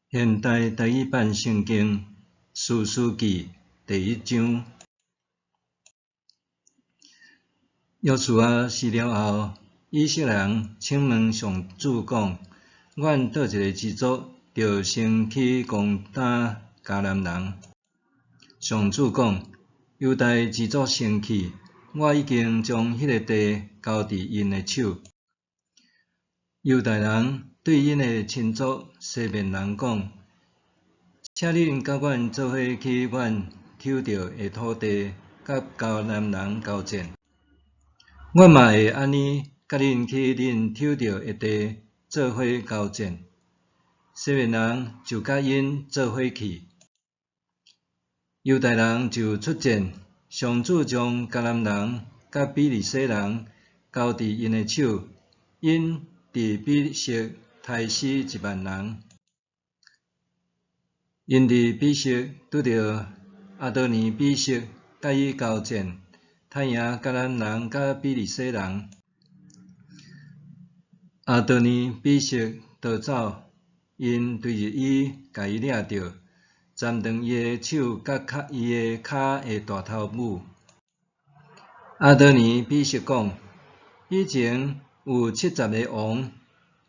現代台語版聖經士師記第一章。約書亞死了後，以色列人請問上主講：阮佗一个支族著先去攻打迦南人。上主講：猶大支族先去，我已經將彼个地交佇𪜶的手。猶大人對𪜶的親族西緬人講：請恁佮阮做伙去阮抽著的土地，佮迦南人交戰。阮嘛會按呢佮恁去恁抽著的地做伙交戰。西緬人就佮𪜶做伙去。猶大人就出戰，上主將迦南人佮比利洗人交佇𪜶的手，𪜶佇比色刣死1萬人。𪜶佇比色拄著亞多尼比色，佮伊交戰，刣贏迦南人佮比利洗人。亞多尼比色逃走，𪜶追入伊，共伊掠著，斬斷伊的手佮伊的跤的大頭拇。亞多尼比色講：以前有70个王，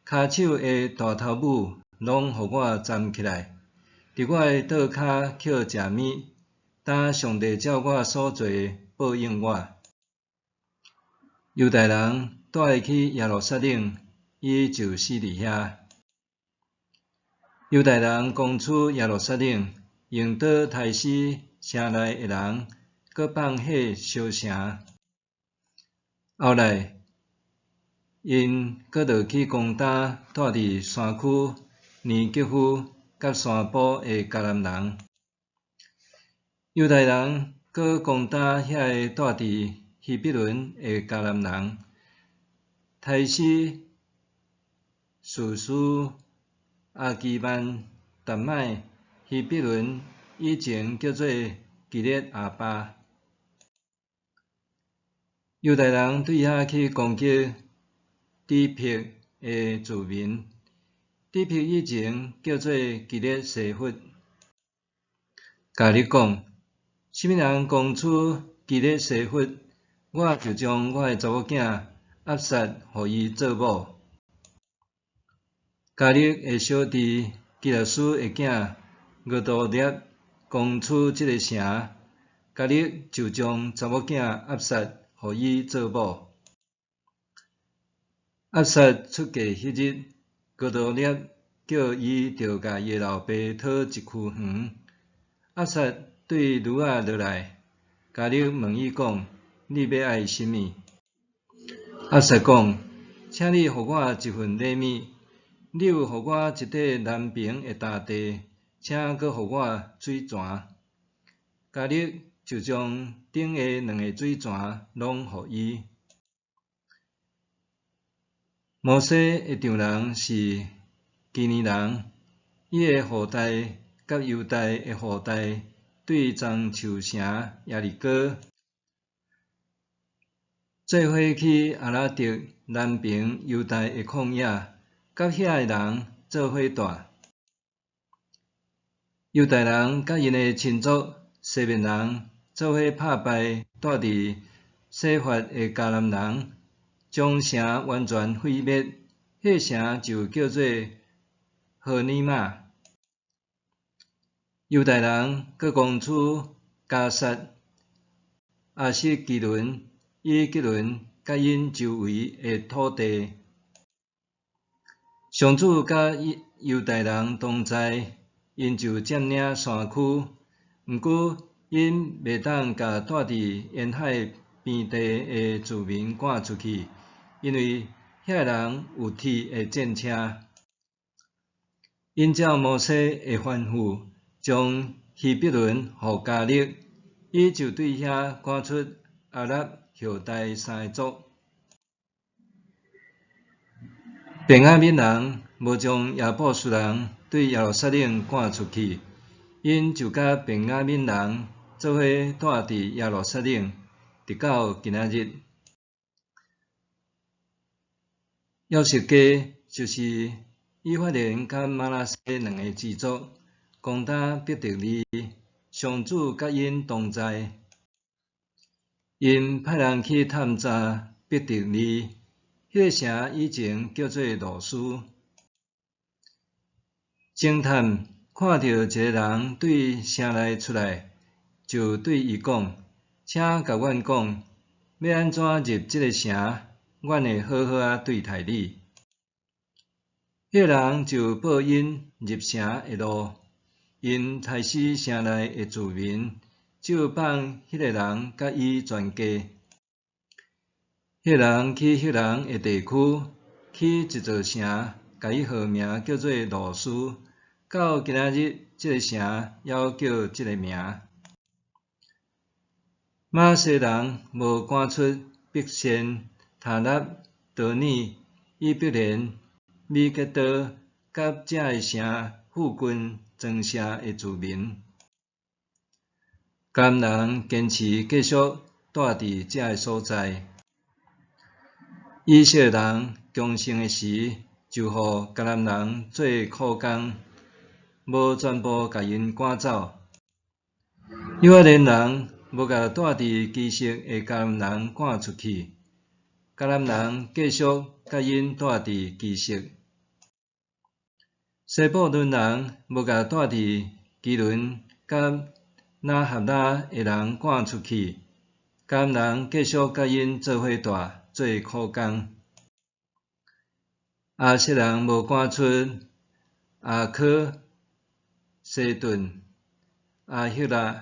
跤手的大頭拇攏予我斬起來，佇我的桌跤抾食物，今上帝照我所做的報應我。猶大人帶伊去耶路撒冷，伊就死佇遐。猶大人攻取耶路撒冷，用刀刣死城內的人，閣放火燒城。後來，𪜶閣落去攻打住佇山區尼革夫佮山埔的迦南人。猶大人閣攻打遐个住佇希伯崙的迦南人，刣死士師、亞基曼、達麥。希伯崙以前叫做基列亞巴。猶大人對遐去攻擊底毘的住民，底毘以前叫做基列西弗。迦勒講：啥物人攻取基列西弗，我就將我的查某囝押撒予伊做某。迦勒的小弟基納斯的囝俄多聶攻取這个城，迦勒就將查某囝押撒予伊做某。押撒出嫁彼日，俄多聶叫伊著共伊的老爸討一區園。押撒對驢仔落來，迦勒問伊講：你欲愛啥物？押撒講：請你予我一份禮物。你有予我一塊南爿的田地，請閣予我水泉。迦勒就將頂下兩个水泉攏予伊。摩西的丈人是基尼人，伊的後代佮猶大的後代對樟樹城耶利哥，做伙去亞拉得南爿猶大的曠野，佮遐的人做伙住。猶大人佮𪜶的親族西緬人做伙拍敗住佇洗法的迦南人，將城完全毀滅，彼城就叫做何尼瑪。猶大人閣攻取迦薩、亞實基倫、以革倫佮𪜶周圍的土地。上主佮猶大人同在，𪜶就佔領山區。毋過，𪜶袂當共住佇沿海邊地的住民趕出去，因為遐人有鐵的戰車。𪜶照摩西的吩咐，將希伯崙予迦勒，伊就對遐趕出亞納後代三个族。便雅憫人無將耶布斯人對耶路撒冷趕出去，𪜶就佮便雅憫人做伙住佇耶路撒冷，直到今仔日。約瑟家就是以法蓮佮瑪拿西兩个支族攻打伯特利，上主佮𪜶同在。𪜶派人去探查伯特利，彼个城以前叫做路斯。偵探看著一个人對城內出來，就對伊講：請共阮講，欲按怎入這个城，阮會好好仔對待你。彼个人就報𪜶入城的路，𪜶刣死城內的住民，就放彼个人佮伊全家。彼个人去彼人的地區，起一座城，共伊號名叫做路斯，到今仔日，這个城猶叫這个名。瑪拿西人無趕出伯善、塔納、多爾、以必蓮、米吉多佮這个城附近莊舍的住民。迦南人堅持繼續蹛佇這个所在。以色列人強盛的時，就予迦南人做苦工，無全部共𪜶趕走。以法蓮人無共蹛佇基述的迦南人趕出去，迦南人繼續佮𪜶蹛佇基述。西布倫人無共蹛佇基倫佮拿合拉的人趕出去，迦南人繼續佮𪜶做伙蹛，做苦工。亞設人無趕出亞柯、西頓、亞希臘、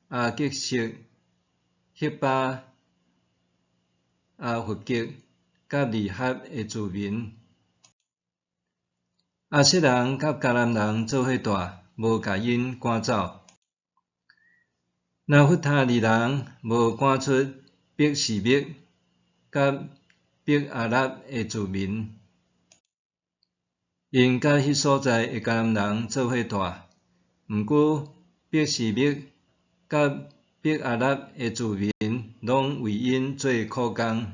亞結悉、赫巴、亞弗吉佮利合的住民。亞設人佮迦南人做伙蹛，無共𪜶趕走。拿弗他利人無趕出伯示麥佮伯亞納的住民，𪜶佮彼所在的迦南人做伙蹛。毋過伯示麥佮伯亞納的住民攏為𪜶做苦工。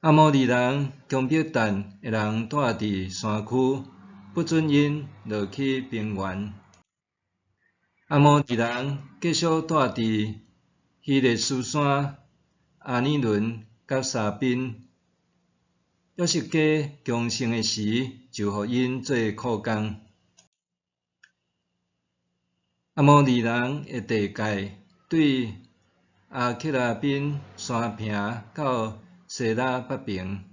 阿摩利人強迫但的人蹛佇山區，不准𪜶落去平原。阿摩利人繼續蹛佇希勒斯山、亞尼崙佮沙賓。約瑟家強盛的時，就予𪜶做苦工。阿摩利人的地界對亞克拉賓山坪到西拉北爿。